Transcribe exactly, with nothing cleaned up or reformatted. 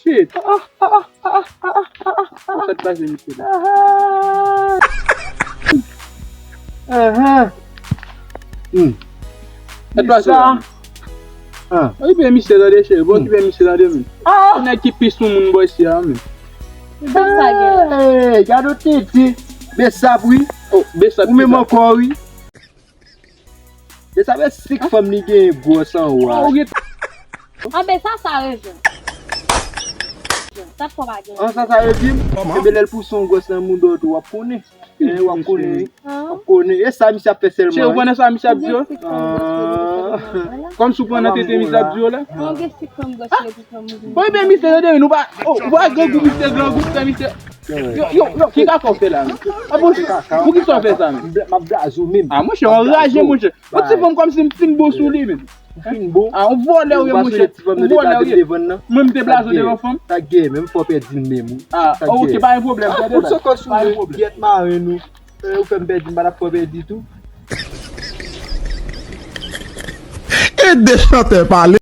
Shit. Sa t pase, mesye? Ahan. Hmm. Sa t pase la? Ah. Okipe misye tande, cheri. Bon, okipe misye tande, men. Ah. Nèg ki pis pou moun bò isi a, men. Hey, gade yon titi. Besap, wi. Oh, Besap. Ou menm ankò, wi. Besap e sik fanm li gen gwòs anwo a. Anben sa, sa revyen. Sa t fò pa gen. An, sa, sa revyen. Enben lè l pouse yon gwòs nan mouda w tou, w ap konnen. Eh, w ap konnen, wi. W ap konnen. E sa misye ap fè sèlman, wi. Cheri, ou konnen sa misye ap di yo? Kòmsi w konnen tete misye ap di yo la? Bon, enben misye, tande, nou pa, oh, ou pa grangou, misye grangou, fè misye. Yo, yo, yo, ki ka fè w fè la, men? Ah, monchè, poukisa w fè sa, men? M ap blaze w menm. Ah, monchè, w anraje, monchè. Yon ti fanm kòmsi m fin bon sou li, men. Ou fin bon? Ah, yon vòlè w ye, monchè. Yon vòlè w ye. Mwen, m te blaze w devan fanm. Sa gen, menm fò pèdi l menm, wi. Ah, ok, pa gen pwoblèm, tande, pa gen pwoblèm. Ou fè m pèdi, m pa t ap fè w pèdi tou. E de chantè pale.